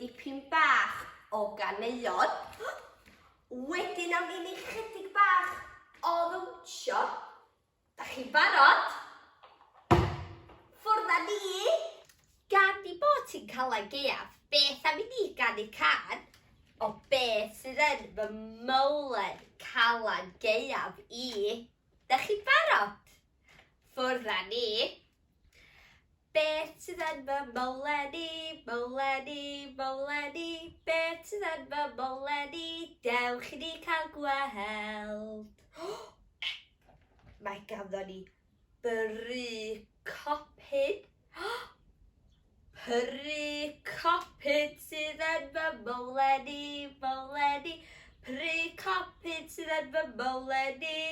dipyn bach o ganeuon. Wedyn awn ni neud chydig bach o ddawnsio. Da chi'n barod? Ffwrdd â ni! Gan i bod ti'n Calan Gaeaf, beth am i ni ganu cân o beth sydd yn fy mowlen Calan Gaeaf i? Da chi'n barod? Ffwrdd â ni! Beth sydd yn fy mowlen i, mowlen i, mowlen i? Beth sydd yn fy mowlen i? Dewch i ni cael gweld. Mae ganddo ni bry copyn. Pry copyn sydd yn fy mowlen i, mowlen i. Pry copyn sydd yn fy mowlen i.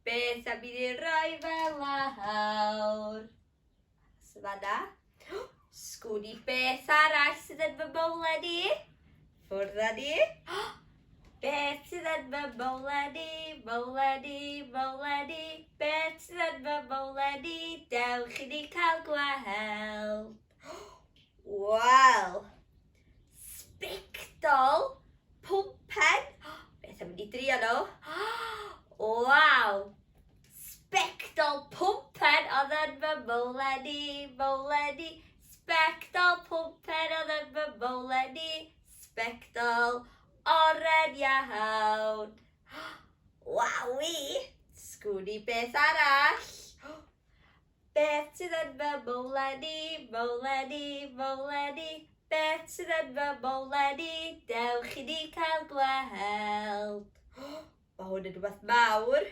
Beth am i ni roi fe lawr? So fanna. Sgwn i beth arall sydd yn fy mowlen i? Ffwrdd â ni. Beth sydd yn fy mowlen i? Mowlen i, mowlen i. Beth sydd yn fy mowlen i? Dewch i ni cael gweld. Wel, sbectol, pwmpen. Beth am i ni drio nhw? Waw! Sbectol pwmpen oedd yn fy mowlen i, mowlen i. Sbectol pwmpen oedd yn fy mowlen i. Sbectol oren iawn. Wawi! Sgwn i beth arall. Beth sydd yn fy mowlen i, mowlen i, mowlen i? Beth sydd yn fy mowlen i? Dewch i ni cael gweld. Mae hwn yn rhywbeth mawr.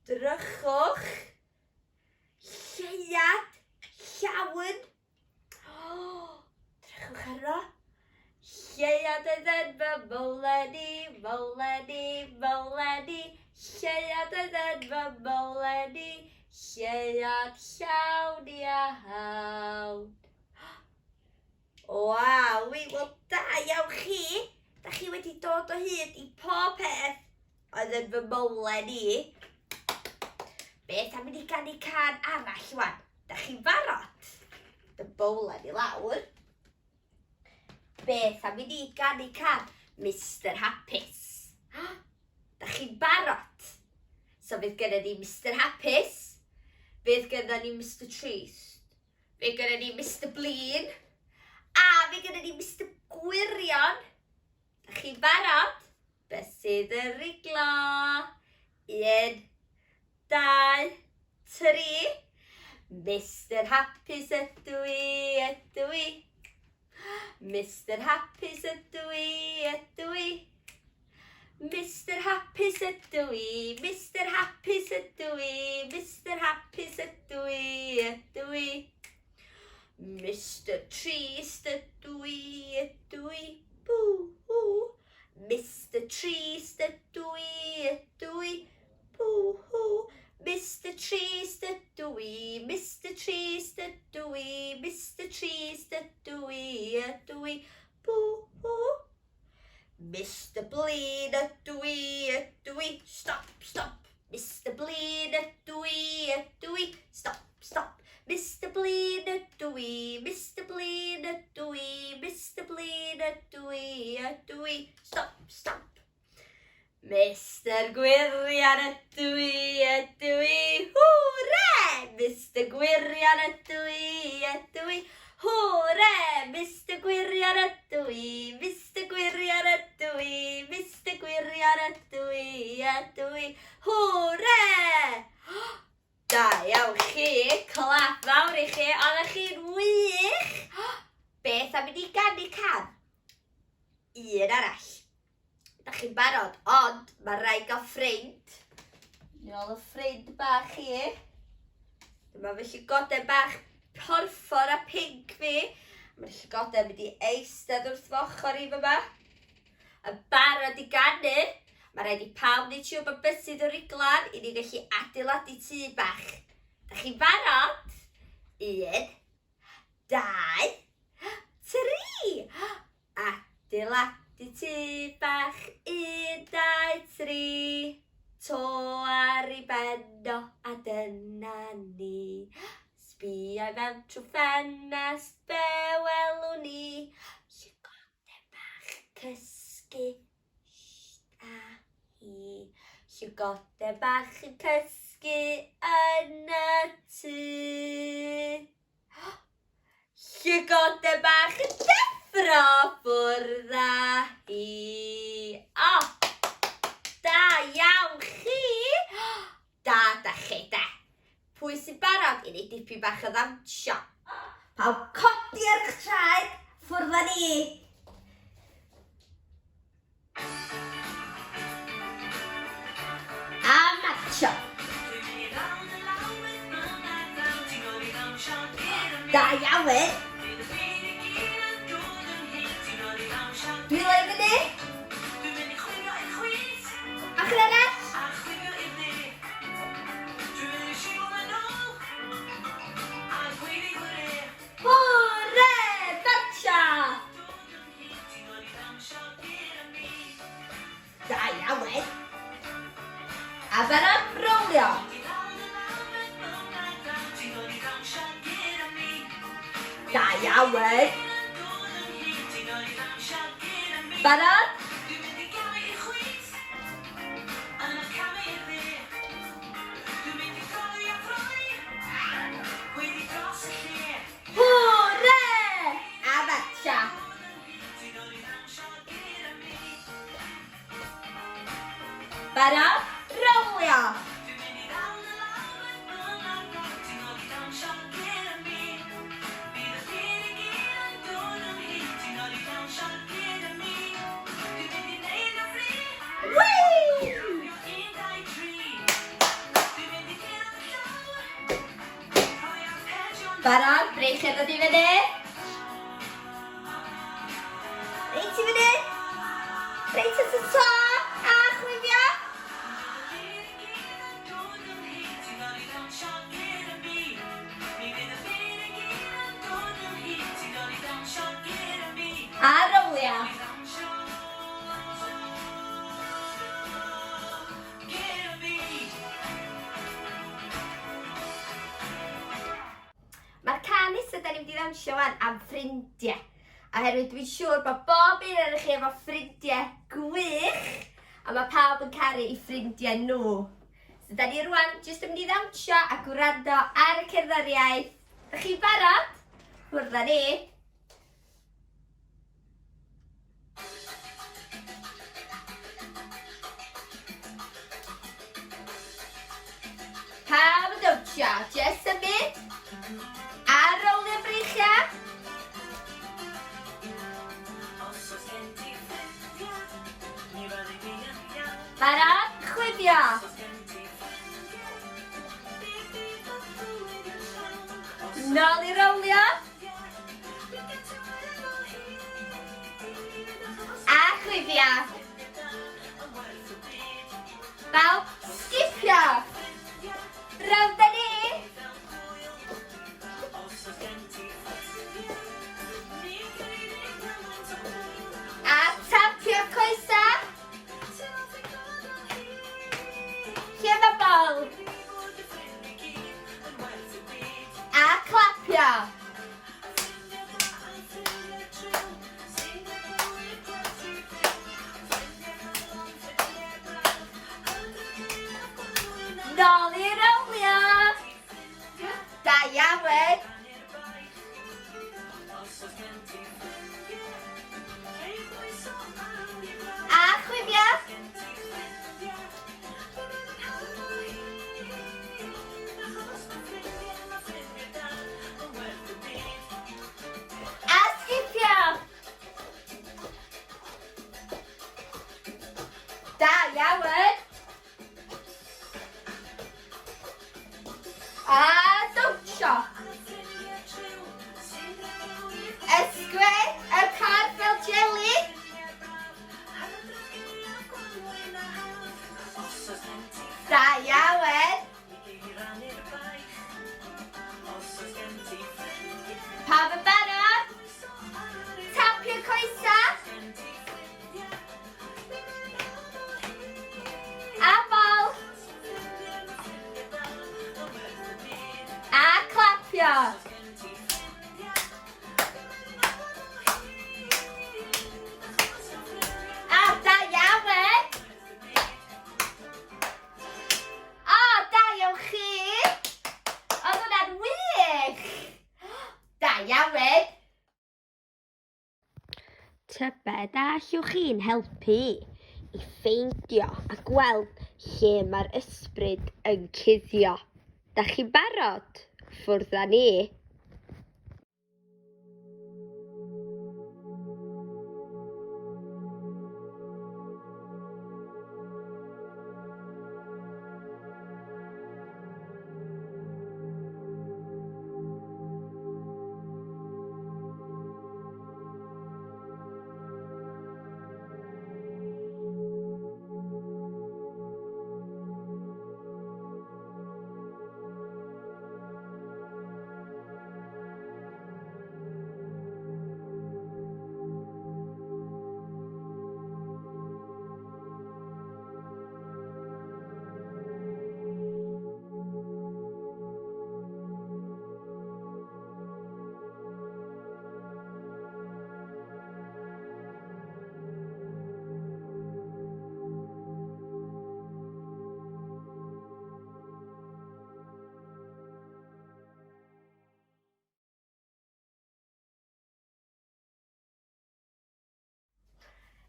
Drychwch. Lleuad llawn. Drychwch arno. Lleuad oedd yn fy mowlen i, mowlen i, mowlen i. Lleuad oedd yn fy mowlen i, lleuad llawn iawn. Waw, wel da iawn chi. Da chi wedi dod o hyd i pob peth oedd yn fy mowlen i. Beth am i ni ganu cân arall wan? Da chi'n barod? Dy bowlen i lawr. Beth am i ni ganu cân Mister Hapus? Da chi'n barod? So fydd gennym ni Mister Hapus, fydd gennym ni Mister Trist, fydd gennym ni Mister Blin, a fydd gennym ni Mister Gwirion. Da chi'n barod? Bysedd y riglo. Un, dau, tri. Mister Hapus ydw i, ydw i. Mister Hapus ydw i, ydw i. Mister Hapus ydw i, Mister Hapus ydw i, Mister Hapus ydw i, ydw i. Mister Trist ydw i, ydw i, bw, hw. Mister Trist ydw i, ydw i, bw, hw. Mister Trist ydw i, Mister Trist ydw i, Mister Trist ydw i, ydw i, bw, hw. Mister Blin ydw i, ydw i, stop, stop. Mister Blin ydw i, ydw i, stop, stop. Mister Blin ydw i, Mister Blin ydw i, Mister Blin ydw i, ydw i, stop, stop. Mister Gwirion ydw i, ydw i, hwre! Mister Gwirion ydw i, ydw i, hwre! Mister Gwirion ydw i, Mister Gwirion ydw i, Mister Gwirion ydw i, ydw i, hwre! Da iawn chi, clap fawr i chi, oeddech chi'n wych! Beth am i ni ganu cân? Un arall. Da chi'n barod, ond mae rhaid gael ffrind. Nôl y ffrind bach i. Dyma fy llygoden bach porffor a pinc fi. Mae'r llygoden mynd i eistedd wrth fy ochr i fyma. Yn barod i ganu. Mae rhaid i pawb wneud siŵr bod bysydd o'r riglan i ni gallu adeiladu tŷ bach. Da chi'n barod? Un, dau, tri! Adeiladu tŷ bach, un, dau, tri. To ar ei ben o, a dyna ni. Sbïai fewn trwy ffenest, be welwn ni? cysgu, sht a hi. Llygoden bach yn cysgu yn y tŷ. Llygoden bach yn deffro ffwrdd â hi. O! Da iawn chi! Da da chi de. Pwy sy'n barod i wneud dipyn bach o ddawnsio? Pawb codi ar eich traed, ffwrdd â ni! A martsio. Da iawn, e. Dwylo i fyny. Ochr arall. Hwre! Martsio! Da iawn, Ed. A barod, rowlio. Da iawn, Ed. Barod? Hwre! A fatsia. Barod? Rowlio! Whee! Barod? Breichiau dod i fyny. Reit i fyny. Reit at y to. A chwifio. A rowlio. Mae'r can nesaf da ni'n mynd i ddawnsio wan am ffrindiau. Oherwydd dwi'n siŵr bod bob un ohonoch chi efo ffrindiau gwych a mae pawb yn caru i ffrindiau nhw. So da ni rwan jyst yn mynd i ddawnsio a gwrando ar y cerddoriaeth. Ydych chi'n barod? Hwrdd â ni! Pawb yn dawnsio, jyst symud. Ar ôl y breichiau. Barod, chwifio. Nôl i rowlio. A chwifio. Bawb sgipio. Rownd â ni. A tapio coesa. Lle mae bol? A clapio. Nôl i rowlio. Da iawn. A chwifio. A sgipio. Da iawn. A dawnsio. Ysgwyd y corff fel jeli. Da iawn. Pawb yn barod? Tapio coesa. A bol. A clapio. Tybed a allwch chi'n helpu i ffeindio a gweld lle mae'r ysbryd yn cuddio? Da chi'n barod? Ffwrdd â ni!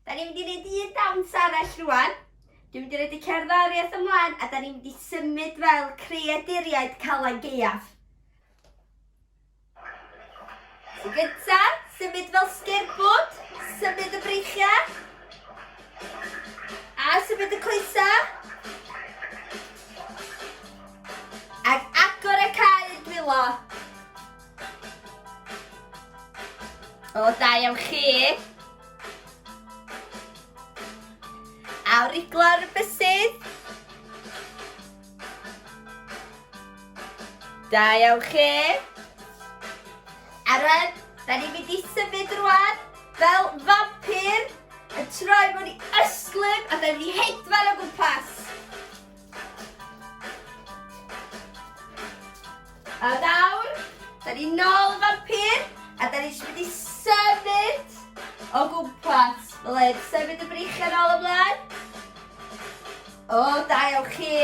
Da ni'n mynd i wneud un dawns arall rwan. Dwi'n mynd i roed y cerddoriaeth ymlaen a da ni'n mynd i symud fel creaduriaid Calan Gaeaf. So gynta, symud fel sgerbwd, symud y breichiau, a symud y coesau. Ac agor y cau y dwylo. O, da iawn chi. A riglo'r bysydd. Da iawn chi. A rwan, da ni'n mynd i symud rwan fel vampir yn troi mewn i ystlum a da ni'n mynd i hedfan o gwmpas. A nawr, da ni nôl y vampir, a da ni jyst mynd i symud o gwmpas. Fel hyn, symud y breichiau nôl ymlaen. O, da iawn chi.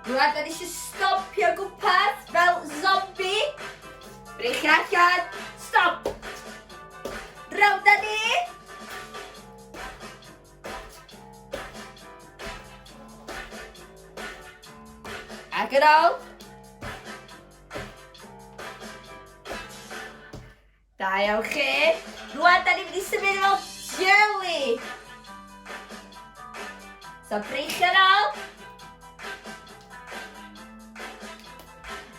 Rwan, da ni eisiau stopio gwmpas fel zombie. Breichiau allan, stop. Rownd â ni. Ac yn ôl. Da iawn chi. Rwan, da ni'n mynd i symud fel jelly. So, breichio yn ôl.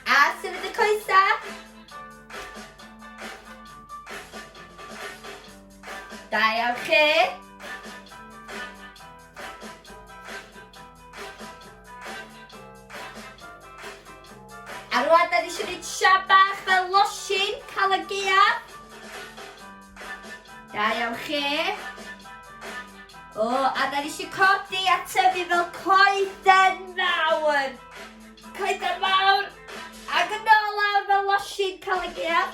A symud y coesau. Da iawn chi. A rwan, da ni eisiau gwneud siap bach fel losin, cael y gaeaf. Da iawn chi. O, a da ni eisiau codi a tyfu fel coeden fawr. Coeden fawr. Ac yn ôl lawr fel losin cael y gaeaf.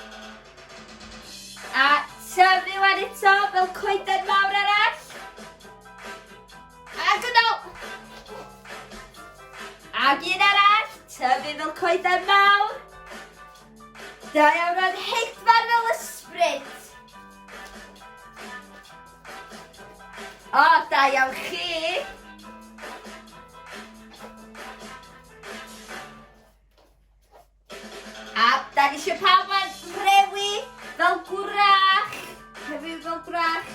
A tyfu wan eto fel coeden fawr arall. Ac yn ôl. Ac un arall, tyfu fel coeden mawr. Da iawn, roedd hedfan fel ysbryd. O, da iawn chi. A da ni eisiau pawb yn rhewi fel gwrach. Rhewi fel gwrach.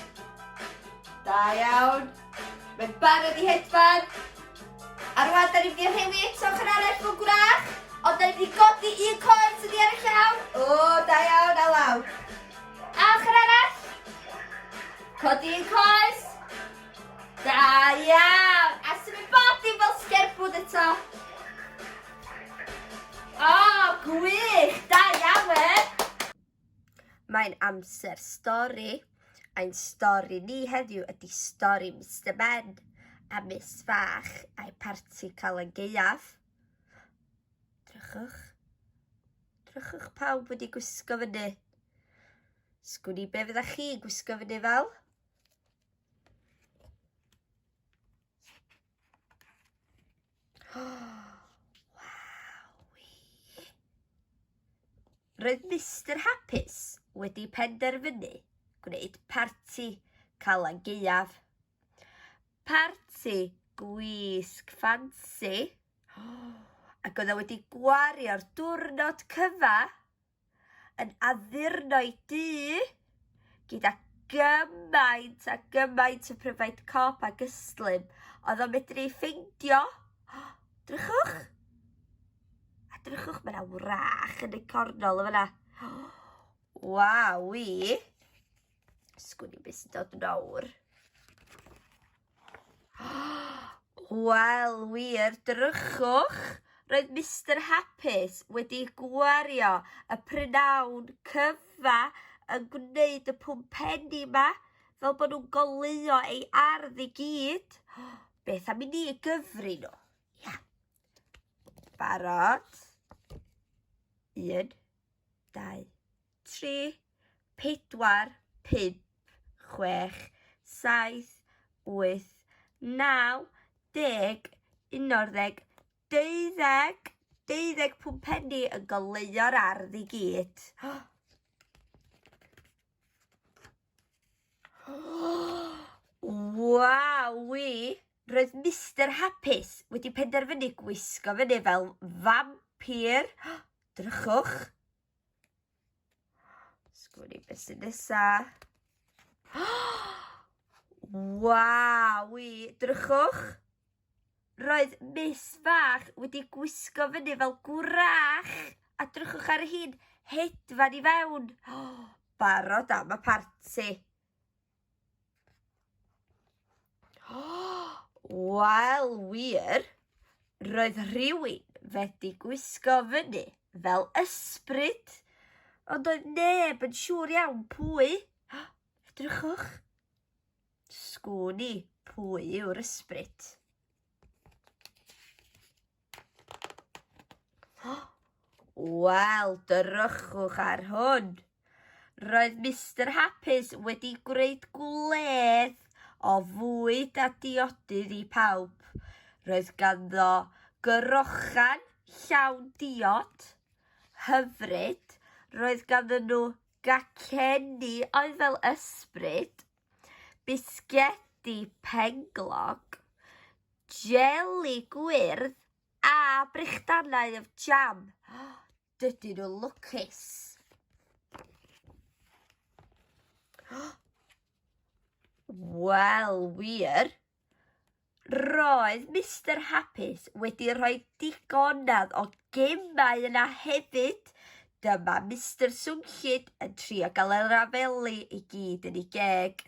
Da iawn. Mae'n barod i hedfan. A rwan, da ni'n mynd i rhewi eto ochr arall fel gwrach. Ond da ni'n mynd i godi un coes ydi ar y llaw. O, da iawn, a lawr. A ochr arall. Codi un coes. Da iawn. A symud body fel sgerbwd eto. O, gwych! Da iawn, e! Mae'n amser stori. Ein stori ni heddiw ydy stori Mr Ben a Miss Fach a'i parti Calan Gaeaf. Drychwch. Drychwch pawb wedi gwisgo fyny. Sgwn i be fyddech chi gwisgo fyny fel? Wawi! Roedd Mister Hapus wedi penderfynu gwneud parti Calan Gaeaf. Parti gwisg ffansi. Ac oedd o wedi gwario'r diwrnod cyfa yn addurno'i dŷ gyda gymaint a gymaint o pryfaid cop ac ystlum oedd o'n medru ei ffeindio. Drychwch! A drychwch, mae yna wrach yn y cornol yn fan'na. Wawi! Sgwn i beth sy'n dod nawr. Wel, wir, drychwch! Roedd Mister Hapus wedi gwario y prynhawn cyfa yn gwneud y pwmpenni 'ma, fel bod nhw'n goleuo ei ardd i gyd. Beth am i ni gyfri nhw? Ia. Barod? 1, 2, 3, 4, 5, 6, 7, 8, 9, 10, 11, 12, 12 pwmpenni yn goleuo'r ardd i gyd. Wawi! Roedd Mister Hapus wedi penderfynu gwisgo fyny fel fampir. Drychwch. Sgwn i beth sy'n nesa. Wawi! Drychwch. Roedd Miss Fach wedi gwisgo fyny fel gwrach a drychwch ar hi'n hedfan i fewn. Oh, barod am y parti. Oh, wel wir, roedd rhywun wedi gwisgo fyny fel ysbryd, ond oedd neb yn siŵr iawn pwy. Oh, edrychwch. Sgwn i pwy yw'r ysbryd. Wel, drychwch ar hwn. Roedd Mister Hapus wedi gwneud gwledd o fwyd a diodydd i pawb. Roedd ganddo gyrochan llawn diod hyfryd. Roedd ganddyn nhw gacenni oedd fel ysbryd, bisgedi penglog, jeli gwyrdd a brechdanau of jam. Dydyn nhw lwcus. Wel, wir. Roedd Mister Hapus wedi rhoi digonedd o gemau yna hefyd. Dyma Mister Swnllyd yn trio gael y rafeli i gyd yn ei geg.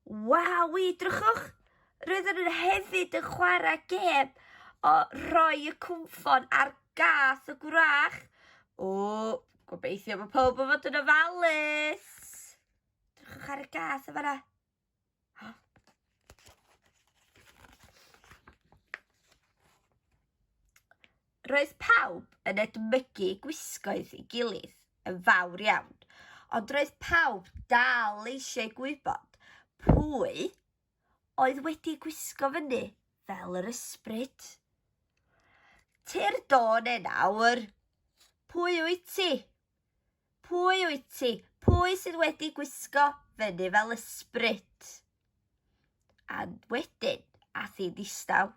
Waw, i drychwch! Roedden nhw hefyd yn chwarae gêm o rhoi y cwmffon ar gath y gwrach. O, gobeithio bod pawb yn fod yn ofalus. Drychwch ar y gath yn fan'na. Roedd pawb yn edmygu gwisgoedd ei gilydd yn fawr iawn, ond roedd pawb dal eisiau gwybod pwy oedd wedi gwisgo fyny fel yr ysbryd. Tyrd o'n e nawr. Pwy wyt ti? Pwy wyt ti? Pwy sydd wedi gwisgo fyny fel ysbryd? A wedyn, ath hi'n ddistaw.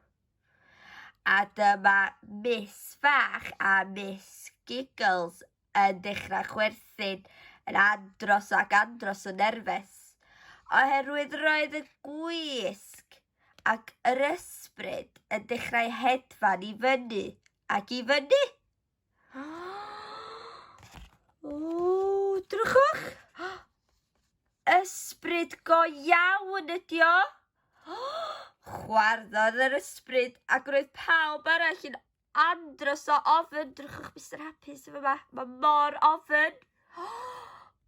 A dyma Miss Fach a Miss Giggles yn dechrau chwerthin yn andros ac andros o nerfus. Oherwydd roedd y gwisg ac yr ysbryd yn dechrau hedfan i fyny ac i fyny. O, drychwch! Ysbryd go iawn ydi o! Chwarddodd yr ysbryd ac roedd pawb arall yn andros o ofn. Drychwch Mr Hapus yn fama, mae mor ofn.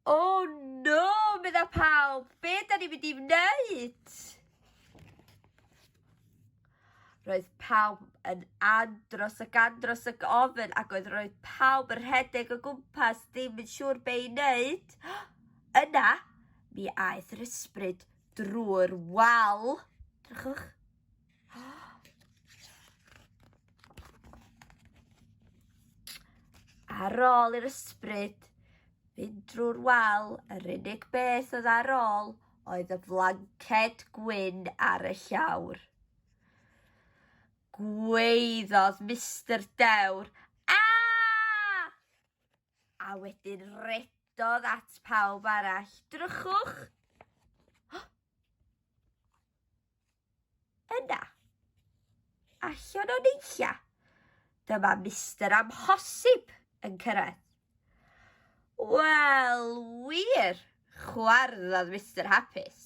Oh no, medda pawb, be da ni'n mynd i wneud? Roedd pawb yn andros ac andros ac ofn ac oedd roedd pawb yn rhedeg o gwmpas ddim yn siŵr be i wneud. Yna, mi aeth yr ysbryd drwy'r wal. Drychwch. Ar ôl i'r ysbryd fynd drwy'r wal, yr unig beth oedd ar ôl oedd y flanced gwyn ar y llawr. Gwaeddodd Mister Dewr, A! A wedyn redodd at pawb arall. Drychwch! Yna, allan o nunlla, dyma Mister Amhosib yn cyrraedd. Wel, wir, chwarddodd Mister Hapus.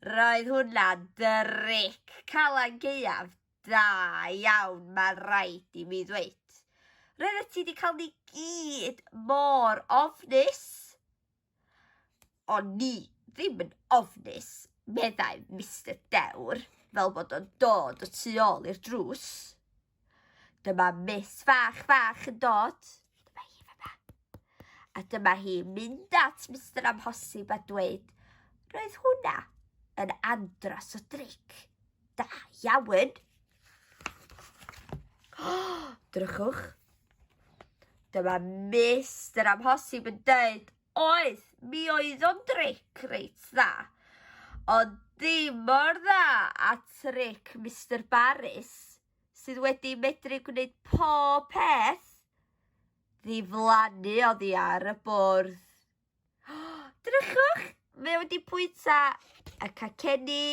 Roedd hwnna'n dric Calan Gaeaf da iawn, mae'n rhaid i mi ddweud. Roeddet ti wedi cael ni gyd mor ofnus. O'n ni ddim yn ofnus, meddai Mister Dewr, fel bod o'n dod o tu ôl i'r drws. Dyma Miss Fach Fach yn dod. Dyma hi fyma. A dyma hi mynd at Mister Amhosib a dweud, roedd hwnna yn andros o dric. Da iawn. Drychwch. Dyma Mister Amhosib yn dweud, oedd, mi oedd o'n dric reit dda. Ond dim mor dda a tric Mister Barris, sydd wedi medru gwneud pob peth ddiflannu oddi ar y bwrdd. Drychwch, mae wedi bwyta y cacenni,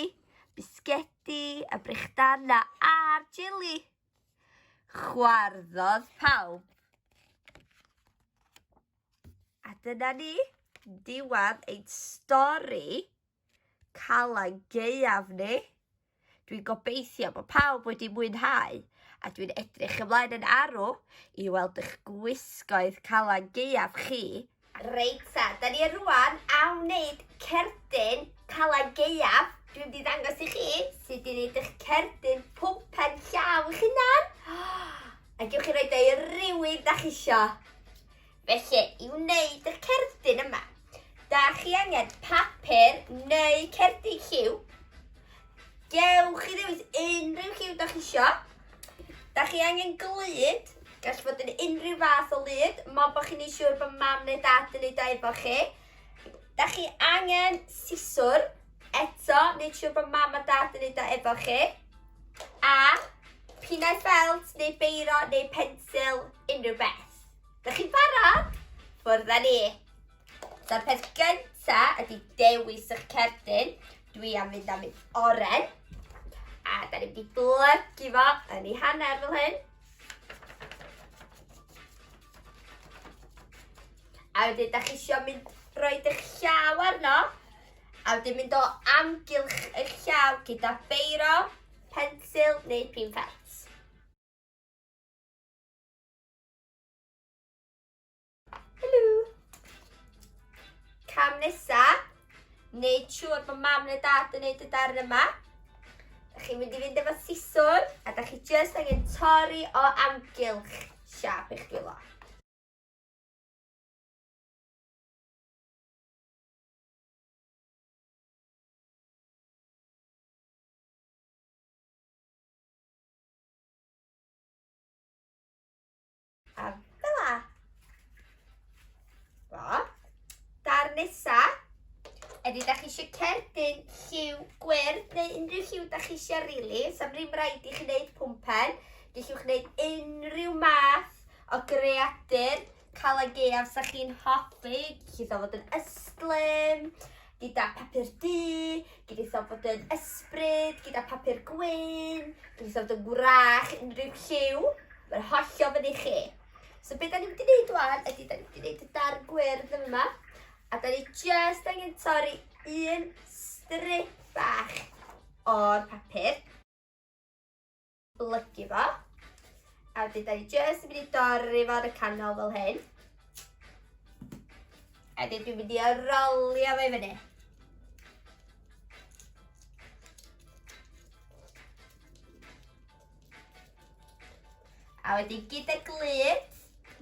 bisgedi, y brechdanau a'r jeli. Chwarddodd pawb. A dyna ni, diwedd ein stori Calan Gaeaf ni. Dwi'n gobeithio bod pawb wedi mwynhau a dwi'n edrych ymlaen yn arw i weld eich gwisgoedd Calan Gaeaf chi. Reit ta, da ni rwan am wneud cerdyn Calan Gaeaf. Dwi'n mynd i ddangos i chi sut i wneud eich cerdyn pwmpen llaw eich hunan. A gewch chi roed o i rywun da chi isio. Felly, i wneud y cerdyn yma, da chi angen papur neu cerdyn lliw. Gewch chi ddewis unrhyw lliw da chi isio. Da chi angen glud, gall fod yn unrhyw fath o lud, mond bod chi'n neud siŵr bod mam neu dad yn neud o efo chi. Da chi angen siswr, eto, neud siŵr bod mam a dad yn neud o efo chi. A pinnau ffelt neu beiro neu pensil, unrhyw beth. Dych chi'n barod? Ffwrdd â ni! So'r peth gynta ydy dewis eich cerdyn. Dwi am fynd am un oren. A da ni'n mynd i blygu fo yn ei hanner fel hyn. A wedyn da chi eisiau mynd rhoi eich llaw arno. A wedyn mynd o amgylch eich llaw gyda beiro, pensil neu pin ffelt. Helo! Cam nesa, wneud siŵr bod mam neu dad yn neud y darn yma. Da chi'n mynd i fynd efo siswr a da chi jyst angen torri o amgylch siâp eich dwylo. A fel la. Fo. Dar nesa. Ydy, da chi eisiau cerdyn lliw gwyrdd neu unrhyw lliw da chi eisiau rili. Really. Sa'm ddim rhaid i chi wneud pwmpen. Gellwch wneud unrhyw math o greadur Calan Gaeaf sa chi'n hoffi. Gellith o fod yn ystlum, gyda papur du, gellith o fod yn ysbryd, gyda papur gwyn, gellith o fod yn wrach, unrhyw lliw. Mae'n hollol fyny chi. So beth da ni'n mynd i wneud wan ydy da ni'n mynd i wneud y darn gwyrdd yn yma. A da ni just angen torri un strip bach o'r papur. Blygu fo. A wedyn da ni just yn mynd i dorri fo ar y canol fel hyn. A wedyn dwi'n mynd i rolio fo i fyny. A wedyn gyda glud,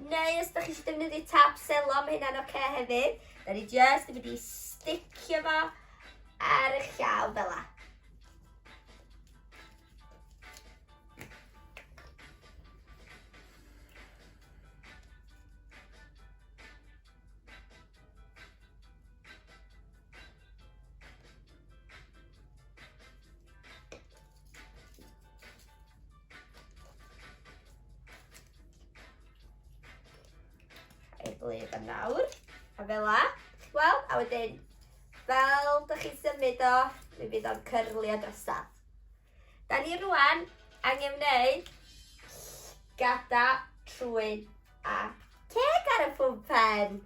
neu os da chi eisiau defnyddio tap selo, mae hynna'n oce okay hefyd. Da ni just yn mynd i sticio fo ar y llaw fel la. Glyb am nawr. A fel la. Wel, a wedyn, fel da chi'n symud o, mi fydd o'n cyrlio drosodd. Da ni rwan angen wneud gada, trwyn a ceg ar y pwmpen.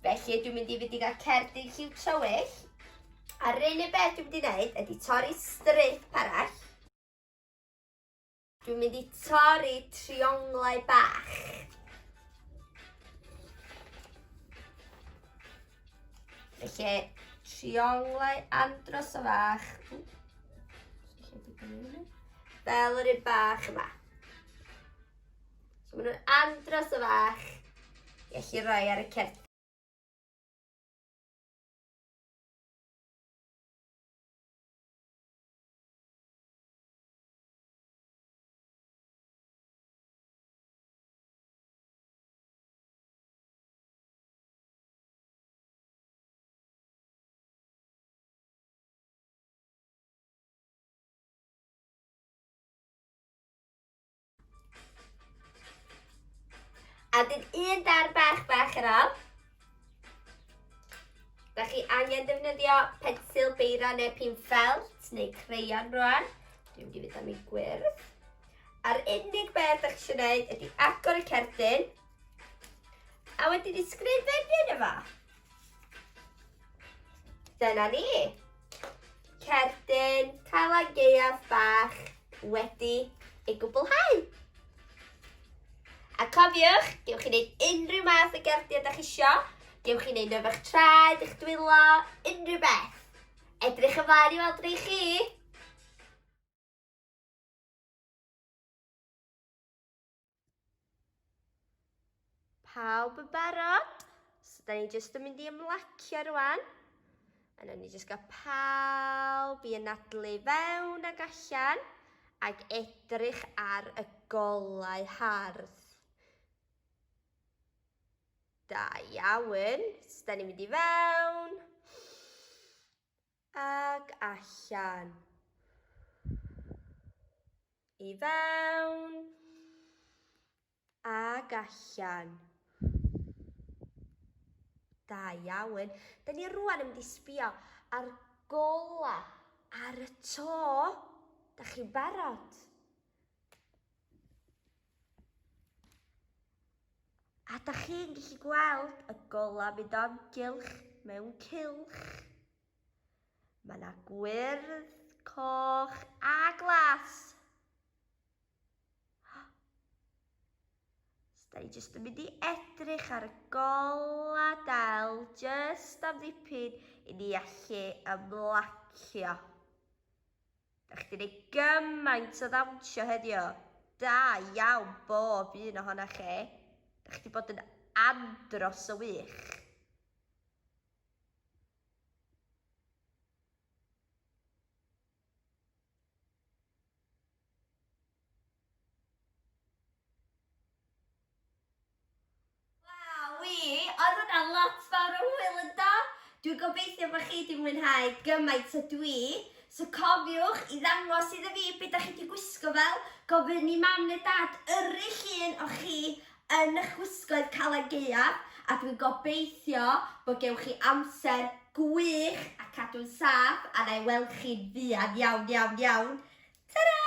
Felly dwi'n mynd i fynd i gael cerdyn lliw tywyll. A'r unig beth dwi'n mynd i wneud ydy torri strip arall. Dwi'n mynd i torri trionglau bach. Felly, trionglau andros o fach. Fel yr un bach yma. So maen nhw'n andros o fach i allu rhoi ar y cerdyn. A dyn un dar bach bach ar ôl. Da chi angen defnyddio pensil, beira neu pin ffelt neu crayon rwan. Dwi'n mynd i fynd am ei gwyrdd. A'r unig beth da chi eisiau gwneud ydy agor y cerdyn a wedyn i sgrifennu yno fo. Dyna ni. Cerdyn Calan Gaeaf bach wedi ei gwblhau. A cofiwch, gewch chi wneud unrhyw math o gerdiau da chi isio. Gewch chi wneud nhw efo'ch traed, eich dwylo, unrhyw beth. Edrych ymlaen i weld rei chi! Pawb yn barod? So, da ni jyst yn mynd i ymlacio rwan. A nawn ni jyst gael pawb i anadlu fewn ag allan ac edrych ar y golau hardd. Da iawn. So, da ni'n mynd i fewn ac allan. I fewn ag allan. Da iawn. Da ni rwan yn mynd i sbio ar gola ar y to. Da chi'n barod? A da chi'n gallu gweld y gola mynd amgylch mewn cylch. Mae yna gwyrdd, coch a glas. So, da ni jyst yn mynd i edrych ar y gola del jyst am ddipyn i ni allu ymlacio. Da chi wedi gwneud gymaint o ddawnsio heddiw. Da iawn bob un ohonoch chi. Da chi wedi bod yn andros o wych. Wawi, oedd hwnna lot fawr o hwyl yn do? Dwi'n gobeithio bod chi wedi mwynhau gymaint o dwi. So cofiwch i ddangos iddo fi beth da chi wedi gwisgo fel. Gofyn i mam neu dad yrru llun o chi yn eich gwisgoedd Calan Gaeaf a dwi'n gobeithio bod gewch chi amser gwych a cadw'n saff a na i weld chi'n fuan iawn iawn iawn. Ta-ra!